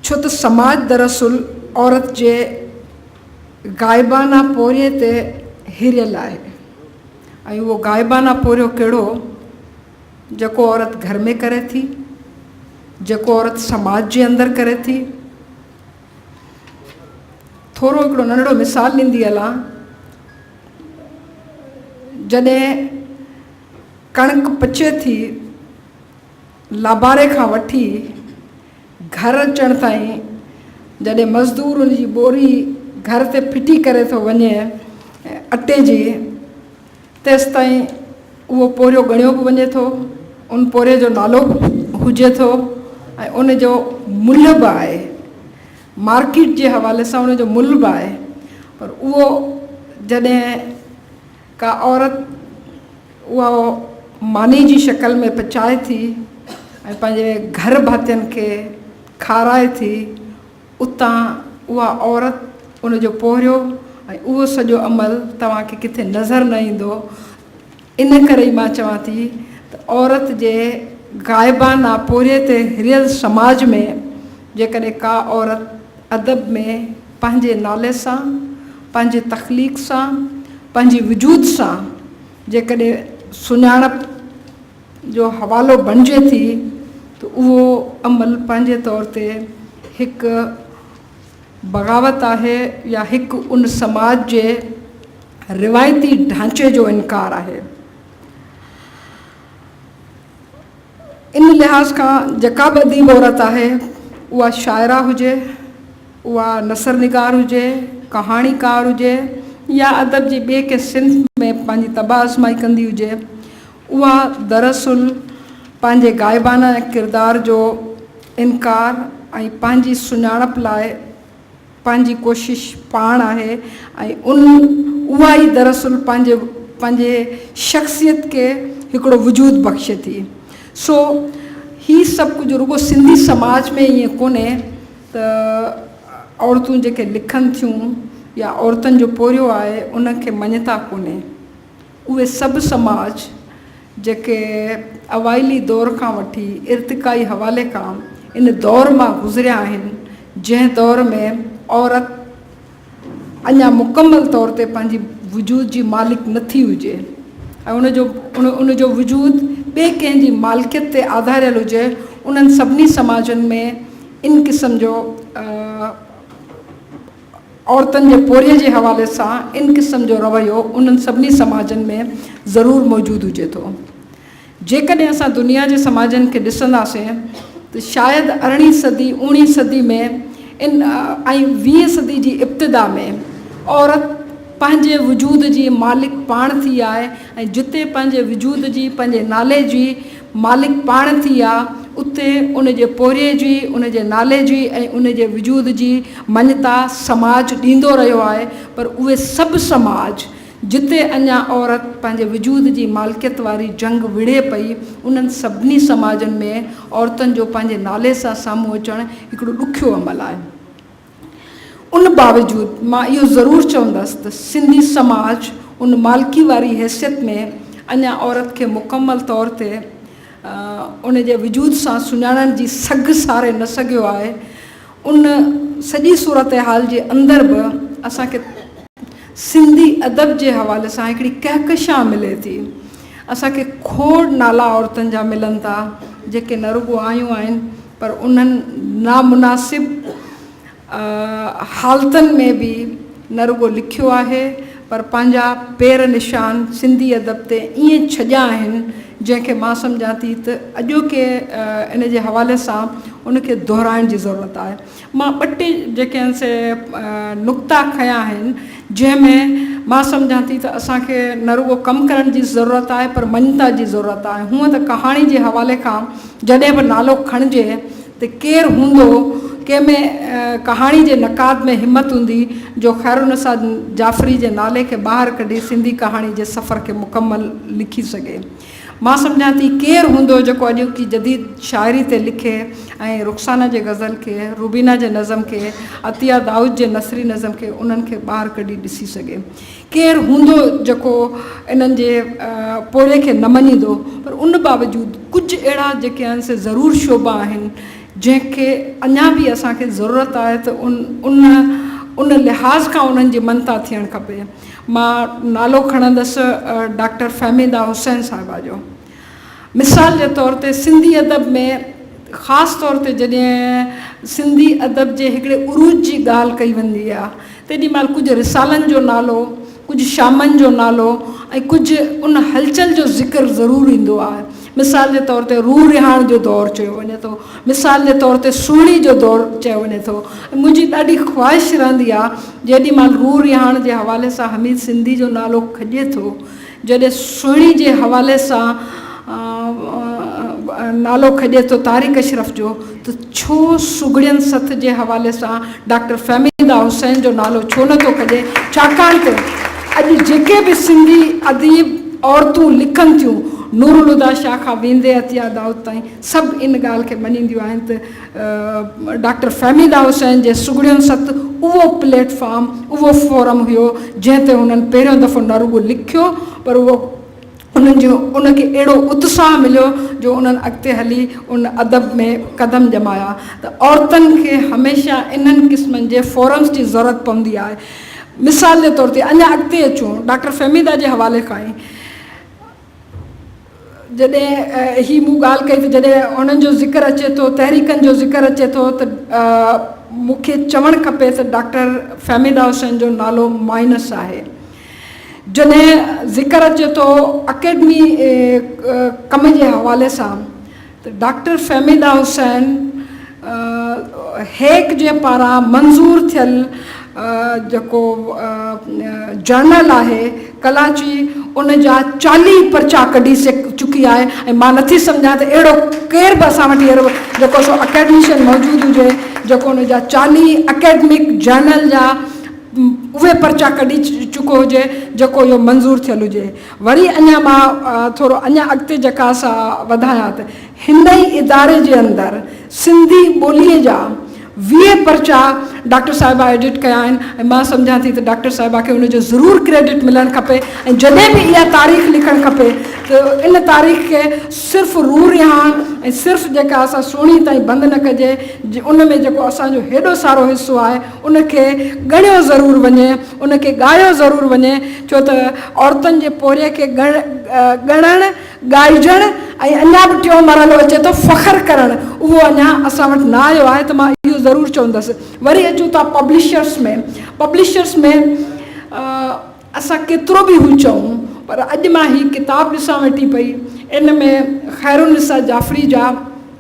Speaker 3: ڇو ته سماج دراصل عورت جي غائبانه پورهيي تي هريل آهي. ۽ اهو غائبانه پورهيو ڪهڙو جيڪو عورت گهر ۾ ڪري ٿي، جيڪو عورت سماج جي اندر ڪري ٿي. ٿورو هڪڙو ننڍڙو مثال ڏيندي هلان، جڏهن ڪڻڪ پچي ٿي لاباري کان وٺي گهر اچڻ تائين جڏهن مزدور ان جي ٻوري گهر تي ڦٽي ڪري ٿو وڃي اٽي جي تيستائين اهو پورهيو ڳڻيو به وڃي ٿو ان پورهيي جو نالو به هجي ٿو ۽ ان جو ملهه به آهي مارڪيٽ جي حوالي سان ان جو ملهه به آهي پر اهو جڏهن ڪا عورت اها ماني جي شڪل ۾ پچائي ٿي ۽ پنهنجي گهر ڀاتين کي کارائي ٿي، اتان اها عورت، ان جو پورهيو ۽ اهو سڄو عمل توهان کي ڪٿي نظر نه ايندو. ان ڪري ئي مان چوان ٿي ته عورت جي غائبانه پورهيي تي هريل سماج ۾ جيڪڏهن ڪا عورت ادب ۾ پنهنجي نالي سان، پنهنجي تخليق سان، پنهنجي وجود سان جيڪڏهن سڃاڻپ جو حوالو بڻجي ٿي ته اهو عمل پنهنجي طور تي هڪ بغاوت آهي يا هڪ ان سماج جي روايتي ڍانچي جو انڪار آهي. ان لحاظ کان جيڪا به اديب عورت آهي اها شاعره هجي، اها نثر نگار هجي، ڪهاڻيڪار هجي يا ادب جي ٻئي ڪنهن صنف ۾ پنهنجي طبع آزمائي ڪندي هجي، اها دراصل پنهنجي غائبانه ڪردار جو انڪار ۽ پنهنجي سڃاڻپ لاء پنهنجي ڪوشش پاڻ آهي ۽ ان اها ئي دراصل پنهنجي پنهنجي شخصيت کي هڪڙو وجود بخشي ٿي. سو هي سڀ ڪجهه رڳو سنڌي سماج ۾ ائين ڪونهي ته عورتون جيڪي لکن ٿيون يا عورتن جو پورهيو آهي ان کي مڃتا ڪونهي. اهي سڀ سماج جيڪي اوائلي دور کان وٺي ارتقائي حوالي کان ان دور مان گذريا آهن، جنهن دور ۾ عورت اڃا مڪمل طور تي پنهنجي وجود جي مالڪ نه ٿي هجي ۽ ان جو ان جو وجود ٻئي ڪنهن جي مالڪيت تي آڌاريل هجي، انهن سڀني سماجن ۾ ان قسم جو عورتن جي پورهيي جي حوالي سان ان قسم جو رويو انهن سڀني سماجن ۾ ضرور موجود هجي ٿو. جيڪڏهن اسان دنيا جي سماجن کي ڏسنداسين ته شايد ارڙهين صدي، اوڻهين صدي ۾ ان ۽ ويهين صدي جي ابتدا ۾ عورت پنهنجي وجود جي مالڪ پاڻ ٿي آهي ۽ جتي پنهنجي وجود جي، پنهنجي نالي جي مالڪ پاڻ ٿي آ، اتي ان جي پورهيي جي، ان جي نالي جي ۽ ان جي وجود جي مڃتا سماج ڏيندو رهيو آهي پر اهي سڀ سماج جتي اڃا عورت پنهنجي وجود جي مالڪيت واري جنگ وڙهي پئي، انهن سڀني سماجن ۾ عورتن جو پنهنجي نالي سان سامهون اچڻ هڪڙو ڏکيو عمل آهي. ان باوجود مان اهو ضرور چوندس ته سنڌي سماج ان مالڪي واري حيثيت ۾ اڃا عورت کي مڪمل طور تي ان جي وجود سان سڃاڻڻ جي سگهه ساري نه سگهيو آهي. ان سڄي صورتحال جي اندر به اسان کي سنڌي ادب جي حوالي سان هڪڙي ڪهڪشان ملي ٿي. اسان کي کوڙ نالا عورتن جا ملن ٿا جيڪي نه رڳو آيون آهن پر انهن نامناسب حالتن ۾ به نه رڳو لکيو آهي پر پنهنجا پير نشان سنڌي ادب تي ائين ڇڏيا آهن جنهن کي مان سمجهان ٿي ته اڄوڪي ان جي حوالي سان ان کي دهرائڻ جي ضرورت آهي. مان ٻه ٽي جيڪي آهن سي نقطا کنيا آهن جنهن ۾ مان سمجهان ٿي ته اسان کي نه رڳو ڪم ڪرڻ جي ضرورت آهي پر مڃتا جي ضرورت آهي. هونء ته ڪهاڻي جي حوالي کان جڏهن به نالو کڻجي ته ڪير هوندو ڪنهن ۾ ڪهاڻي جي نقاد ۾ همت هوندي جو خيرالنساء جعفري جي نالي کي ٻاهر ڪڍي سنڌي ڪهاڻي جي سفر کي مڪمل لکي سگهي. مان سمجهان ٿي ڪير هوندو جيڪو اڄوڪي جديد شاعري تي لکي ۽ رخسانه جي غزل کي، روبينا جي نظم کي، عطيه دائود جي نثري نظم کي انهن کي ٻاهر ڪڍي ڏسي سگهي. ڪير هوندو جيڪو انهن جي پورهيي کي نه مڃيندو پر ان باوجود ڪجهه اهڙا جيڪي آهن سي ضرور شعبا آهن جنهن کي اڃا به اسان کي ضرورت آهي ته ان ان ان لحاظ کان انهن جي مڃتا ٿيڻ کپي. مان نالو کڻندس ڊاڪٽر فهميده حسين صاحبه جو. مثال جي طور تي سنڌي ادب ۾ خاص طور تي جڏهن سنڌي ادب جي هڪڙي عروج جي ڳالهه ڪئي ويندي آهي تيڏي مهل ڪجهه رسالن جو نالو، ڪجهه شامن جو نالو ۽ ڪجهه ان هلچل جو ذڪر ضرور ايندو آهي. مثال جي طور تي روح رهاڻ جو دور چيو وڃي ٿو، مثال جي طور تي سهڻي جو دور چيو وڃي ٿو ۽ منهنجي ڏاڍي خواهش رهندي آهي جيڏي مهل روح رهاڻ جي حوالي سان حميد سنڌي جو نالو کڄي ٿو، جڏهن سهڻي جي حوالي سان نالو کڄي ٿو طارق اشرف جو ته ڇو سگهڙين سٿ جي حوالي سان ڊاڪٽر فهميده حسين جو نالو ڇو نه ٿو کڄي ڇاڪاڻ ته اڄ جيڪي به سنڌي اديب عورتون لکن ٿيون نورالهديٰ شاهه کان ويندي عطيه دائود تائين سڀ ان ڳالهه کي مڃينديون آهن ته ڊاڪٽر فهميده حسين جي سگهڙين سٿ اهو پليٽ فارم اهو فورم هيو جنهن تي هنن پهريون دفعو نه رڳو لکيو پر اهو انهن جو ان کي اهڙو اتساهه مليو جو انهن اڳتي هلي ان ادب ۾ قدم ڄمايا ته عورتن کي هميشه انهن قسمن جي فورمز جي ضرورت پوندي آهي. مثال جي طور تي اڃا اڳتي اچون ڊاڪٽر فهميده جي حوالي کان ئي جڏهن هي مون ڳالهه ڪئي ته جڏهن انهن جو ذڪر اچي ٿو تحريڪن جو ذڪر اچي ٿو ته مون کي چوڻ کپي ته ڊاڪٽر فهميده حسين جو نالو مائنس آهي. جڏهن ذڪر اچي ٿو اڪيڊمي ڪم جي حوالي سان ته ڊاڪٽر فهميده حسين هيڪ جي پاران منظور ٿيل جيڪو جرنل آهي ڪلاچي ان جا 40 پرچا ڪڍي چڪي آهي ۽ مان نٿي سمجهان ته اهڙو ڪير به اسان وٽ هينئر جيڪو سو اڪيڊميشن موجود هجي جيڪو ان جا 40 اڪيڊمڪ جرنل جا اهي پرچا ڪڍي چڪو هجي جيڪو اهو منظور ٿيل هجي. وري اڃا مان ٿورو اڃا اڳتي جيڪا سا وڌايان ته هن ئي اداري جي اندر سنڌي ٻوليء جا 20 پرچا ڊاڪٽر صاحبه ايڊٽ ڪيا آهن ۽ مان سمجهان ٿي ته ڊاڪٽر صاحبه کي ان جو ضرور ڪريڊٽ ملڻ کپي ۽ جڏهن به اها تاريخ لکڻ کپي ته ان تاريخ کي صرف روح رهاڻ ۽ صرف جيڪا اسان سهڻي تائين بند نه ڪجي ان ۾ جيڪو اسان جو هيڏو سارو حصو آهي ان کي ڳڻيو ضرور وڃي، ان کي ڳايو ضرور وڃي، ڇو ته عورتن جي پورهيي کي ڳڻڻ، ڳائجڻ ۽ اڃا به ٽيون مرحلو اچي ٿو فخر ڪرڻ، اهو اڃا اسان وٽ نه آيو آهي ته مان اهو ضرور چوندس. وري اچون ٿا پبلشرس ۾، پبلشرس ۾ اسان ڪيترو به هو چئون پر اڄ مان هي ڪتاب ڏسان ويٺي پئي ان ۾ خيرالنساء جعفري جا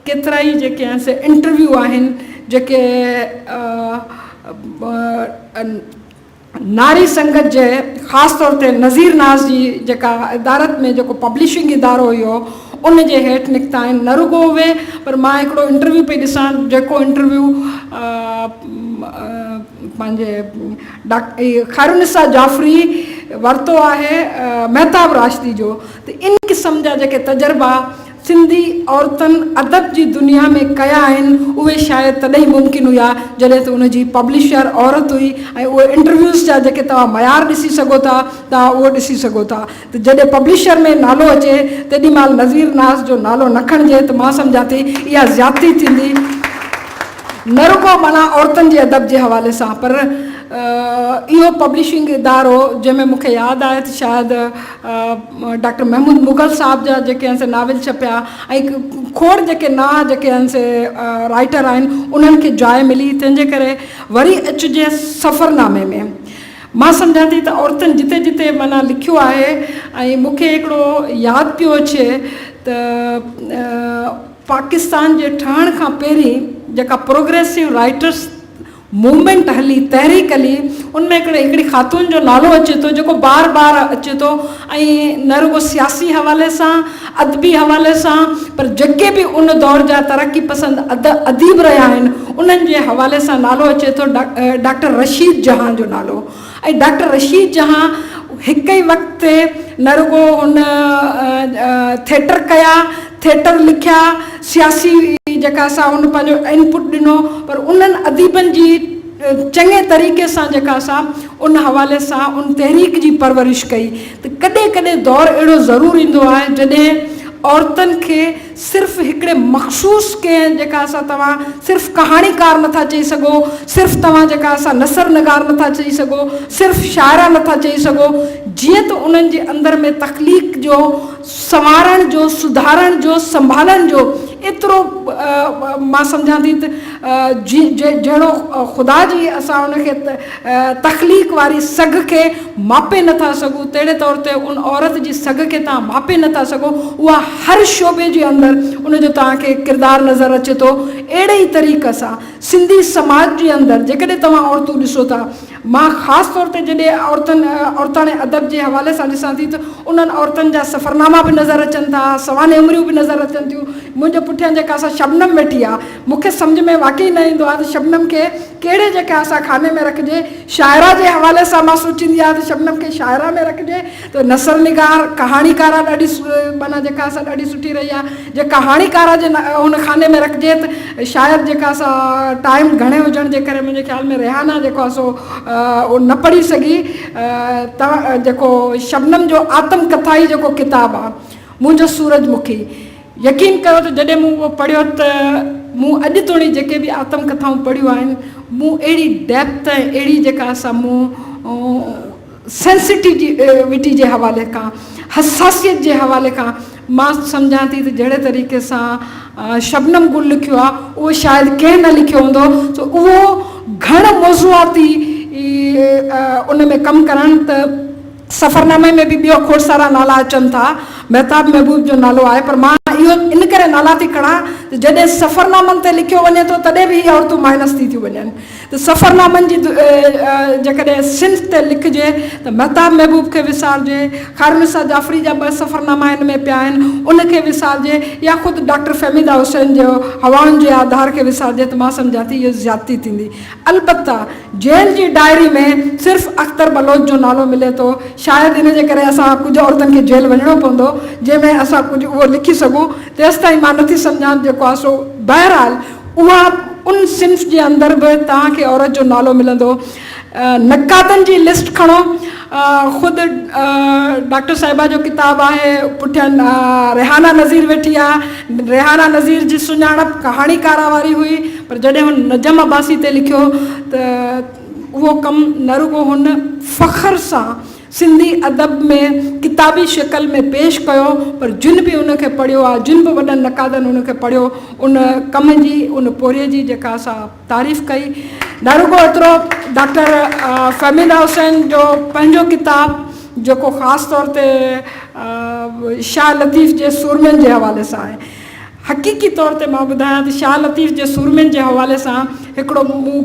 Speaker 3: ڪيترائي جيڪي آهن سي انٽرويو آهن جيڪي ناري سنگت جي خاص طور تي نذير ناز جي جيڪا ادارت ۾ جيڪو پبلشنگ ادارو هيو ان جي هيٺ نڪتا آهن نه رڳو اهي پر مان هڪڙو انٽرويو پئي ڏسان جيڪو انٽرويو پنهنجي ڊاڪٽر خيرالنساء جعفري ورتو آهي مهتاب راشدي جو ته ان قسم جا جيڪي تجربا سنڌي عورتن ادب جي دنيا ۾ ڪيا آهن اهي شايد تڏهن ئي ممڪن هيا جڏهن ته ان جي پبلشر عورت هئي ۽ اهي انٽرويوز جا جيڪي توهان معيار ڏسي سگهو ٿا توهان اهو ڏسي سگهو ٿا ته جڏهن پبلشر ۾ نالو اچي تيڏي مهل نذير ناز جو نالو نه کڻجي ته مان سمجهان ٿي اها زيادتي ٿيندي نه رڳو معنيٰ عورتن جي ادب جي حوالي سان پر اهو پبلشنگ ادارو جنهن ۾ مون کي ياد آهي ته شايد ڊاڪٽر محمود مغل صاحب جا جيڪي آهن سي ناول ڇپيا ۽ کوڙ جيڪي نوان جيڪي آهن سي رائٽر آهن انهن کي جاء ملي تنهن جي ڪري وري اچجي سفرنامي ۾ مان سمجهان ٿي ته عورتن جتي جتي معنيٰ لکيو آهي ۽ مون کي هڪڙو ياد پيو اچي ته پاڪستان جي ٺهڻ کان پهرين جيڪا پروگريسو رائٽرس موومينٽ هلي، تحريڪ هلي، ان ۾ هڪڙي هڪڙي خاتون جو نالو اچي ٿو جيڪو بار بار اچي ٿو ۽ نه رڳو سياسي حوالي سان، ادبي حوالي سان پر جيڪي به ان دور جا ترقي پسند اديب رهيا آهن انهن جي حوالي سان نالو اچي ٿو ڊاڪٽر رشيد جهان جو نالو ۽ ڊاڪٽر رشيد جهان هڪ ئي وقت تي نه رڳو هن ٿيٽر ڪيا، ٿيٽر لکيا، سياسي جيڪا سا هن پنهنجو انپٽ ڏنو پر انهن اديبن جي چڱي طريقي سان جيڪا سا ان حوالي سان ان تحريڪ جي پرورش ڪئي ته ڪڏهن ڪڏهن دور اهڙو ضرور ايندو آهي جڏهن عورتن کي صرف هڪڙي مخصوص ڪنهن جيڪا سا توهان صرف ڪهاڻيڪار نٿا چئي سگهو، صرف توهان جيڪا سا نثر نگار نٿا چئي سگهو، صرف شاعره نٿا چئي سگهو، جيئن ته انهن جي اندر ۾ تخليق جو سنوارڻ جو، سڌارڻ جو، سنڀالڻ جو ايترو مان سمجهان ٿي ته جهڙو خدا جي اسان ان کي تخليق واري سگهه کي ماپي نه ٿا سگهون تهڙي طور تي ان عورت جي سگهه کي توهان ماپي نه ٿا سگهو اها هر شعبي جي اندر ان جو توهان کي ڪردار نظر اچي ٿو اهڙي ئي طريقي سان سنڌي سماج جي اندر جيڪڏهن توهان عورتون ڏسو ٿا مان خاص طور تي جڏهن عورتن عورتاڻي ادب جي حوالي سان ڏسان ٿي ته انهن عورتن جا سفرناما به نظر اچن ٿا سوانح عمريون به نظر اچن ٿيون منهنجي پٺيان جيڪا سا شبنم ويٺي آهي مون کي سمجهه ۾ واقعي نه ايندو آهي ته شبنم کي ڪهڙي جيڪا سا خاني ۾ رکجي. شاعره جي حوالي سان مان سوچيندي آهيان ته شبنم کي شاعره ۾ رکجي ته نثر نگار، ڪهاڻيڪاره ڏاڍي معنيٰ جيڪا سا ڏاڍي سٺي رهي آهي. جي ڪهاڻيڪارا جي ان خاني ۾ رکجي ته شايد جيڪا سا ٽائيم گهڻي هجڻ جي ڪري منهنجي خيال ۾ ريحانه جيڪو آهي سو اهو نه پڙهي سگهي ته جيڪو شبنم جو آتم ڪٿائي جيڪو ڪتاب آهي منهنجو سورج مکي يقين ڪيو ته جڏهن مون اهو پڙهيو ته مون اڄ توڻي جيڪي به آتم ڪٿائون پڙهيون آهن مون اهڙي ڊيپٿ ۽ اهڙي جيڪا سا مون سينسٽيوٽي جي حوالي کان حساسيت جي حوالي کان مان سمجهان ٿي ته جهڙي طريقي سان شبنم گل لکيو آهي اهو شايد ڪنهن نه لکيو هوندو سو اهو گهڻ موضوعاتي ان ۾ ڪم ڪرڻ ته سفرنامي ۾ به ٻيو کوڙ سارا نالا اچن ٿا مهتاب محبوب جو نالو آهي پر مان اهو ان ڪري نالا ٿي کڻان ته جڏهن سفرنامن تي لکيو وڃي ٿو تڏهن به هي عورتون مائنس ٿي ٿيون وڃن ته سفرنامن جي جيڪڏهن صنف تي لکجي ته مهتاب محبوب کي وسارجي، خيرالنساء جعفري جا ٻه سفرناما هن ۾ پيا آهن، ان کي وسارجي يا خود ڊاڪٽر فهميده حسين جو هوائن جي آڌار کي وسارجي ته مان سمجهان ٿي اهو زيادتي ٿيندي. البته جيل جي ڊائري ۾ صرف اختر بلوچ جو نالو ملي ٿو، شايد ان جي ڪري اسان ڪجهه عورتن کي جيل وڃڻو پوندو جنهن ۾ اسان ڪجهه اهو لکي سگهون، تيستائين مان نٿي سمجهان جيڪو آهي سو بهرحال اها ان صنف جي اندر به توهان کي عورت جو نالو ملندو. نقادن جي لسٽ کڻو، خود ڊاڪٽر صاحبه جو ڪتاب آهي، پٺيان ريحانه نظير ويٺي آهي. ريحانه نظير جي سڃاڻپ ڪهاڻيڪارا واري هئي، پر جڏهن هن نجم عباسي تي لکيو ته اهو ڪم نه رڳو هن فخر سان سنڌي ادب ۾ ڪتابي شڪل ۾ پيش ڪيو پر جن به ان کي پڙهيو آهي، جن به وڏن نقادن ان کي پڙهيو، ان ڪم جي، ان پورهيي جي جيڪا سا تعريف ڪئي. نه رڳو ايترو ڊاڪٽر فهميده حسين جو پنهنجو ڪتاب جيڪو خاص طور تي شاهه لطيف جي سورمين جي حوالي سان آهي. حقيقي طور تي مان ٻڌايان ته شاهه لطيف جي سورمين جي حوالي سان هڪڙو مون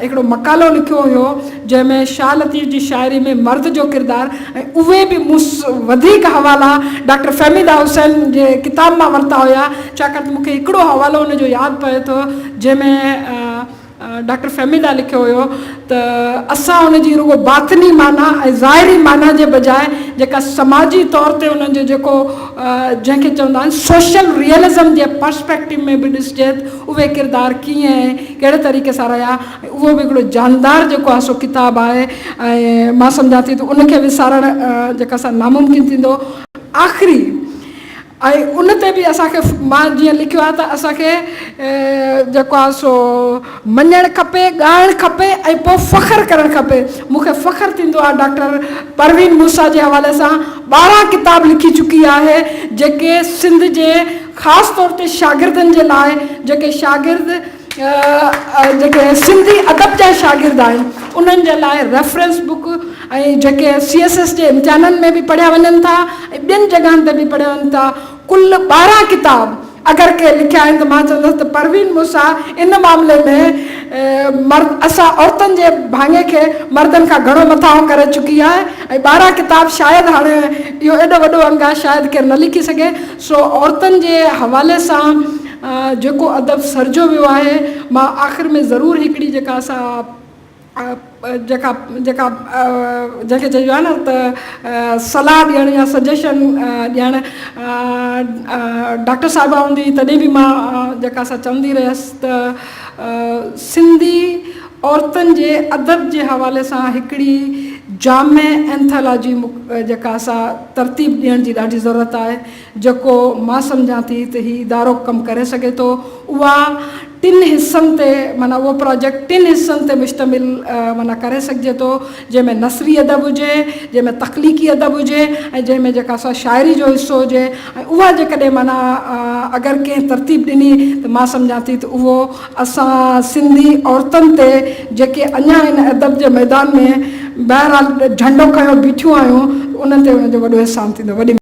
Speaker 3: هڪڙو مقالو لکيو هيو جنهن ۾ شاهه لطيف جي شاعري ۾ مرد جو ڪردار ۽ اهي به مون وڌيڪ حوالا ڊاڪٽر فهميده حسين جي ڪتاب مان ورتا هيا ڇاڪاڻ ته مون کي هڪڙو حوالو ان جو ياد پئي ٿو جنهن ۾ ڊاڪٽر فهميده لکيو هيو ته اسان ان جي رڳو باطني معنيٰ ۽ ظاهري معنيٰ جي بجاء جيڪا سماجي طور تي انهن جو جيڪو جنهن کي چوندا آهن سوشل ريئلزم جي پرسپيڪٽو ۾ به ڏسجي ته اهي ڪردار ڪيئن ۽ ڪهڙي طريقي سان رهيا ۽ اهو به هڪڙو جاندار جيڪو آهي سو ڪتاب آهي ۽ مان سمجهان ٿي ته ان کي وسارڻ جيڪا سا ناممڪن ٿيندو. آخري ۽ ان تي به اسان کي مان جيئن لکيو آهي ته اسان کي جيڪو آهي سو مڃڻ کپي، ڳائڻ کپي ۽ پوء فخر ڪرڻ کپي. مون کي فخر ٿيندو آهي ڊاڪٽر پروين موسيٰ جي حوالي سان 12 ڪتاب لکي چڪي آهي جيڪي سنڌ جي خاص طور تي شاگردن جي لاء جيڪي شاگرد جيڪي سنڌي ادب جا شاگرد آهن انهن جي لاء ريفرنس بڪ ۽ جيڪي سي ايس ايس جي امتحانن ۾ به پڙهيا وڃن ٿا ۽ ٻين جڳهن تي به پڙهيا وڃن ٿا ڪل 12 ڪتاب اگر ڪنهن لکيا آهن ته مان چوندس ته پروين موسيٰ ان معاملي ۾ مرد اسان عورتن جي ڀاڱي کي مردن کان گهڻو مٿانهون ڪري چڪي آهي ۽ 12 ڪتاب شايد هاڻي اهو ايڏو وڏو انگ آهي شايد ڪير نه لکي سگهي سو عورتن جي حوالي سان جيڪو ادب سرجيو ويو آهي مان آخر ۾ ضرور هڪڙي جيڪا سا جيڪا جيڪا جنهن کي چئجو آهي نه ته صلاح ڏيڻ يا سجيشن ڏيڻ ڊاڪٽر صاحبه هوندي هئي تڏهن به مان جيڪا سا چوندي رهيس ته سنڌي عورتن جي ادب جي حوالي سان هڪڙي جامع اينٿالاجي جيڪا سا ترتيب ڏيڻ جي ڏاڍي ضرورت آهي جيڪو مان سمجهان ٿي ته هي ادارو ڪم ڪري سگهي ٿو اها ٽن حصن تي معنيٰ اهو پراجيڪٽ ٽن حصن تي مشتمل معنيٰ ڪري سگهجي ٿو جنهن ۾ نثري ادب هجي جنهن ۾ تخليقي ادب هجي ۽ جنهن ۾ جيڪا سا شاعري جو حصو هجي ۽ اها جيڪڏهن معنيٰ اگر ڪنهن ترتيب ڏني ته مان سمجهان ٿي ته اهو اسان سنڌي عورتن تي جيڪي اڃا هن ادب جي ميدان ۾ بهرحال جهنڊو کنيو بيٺيون آهيون انهن تي ان جو وڏو احسان ٿيندو. وڏي.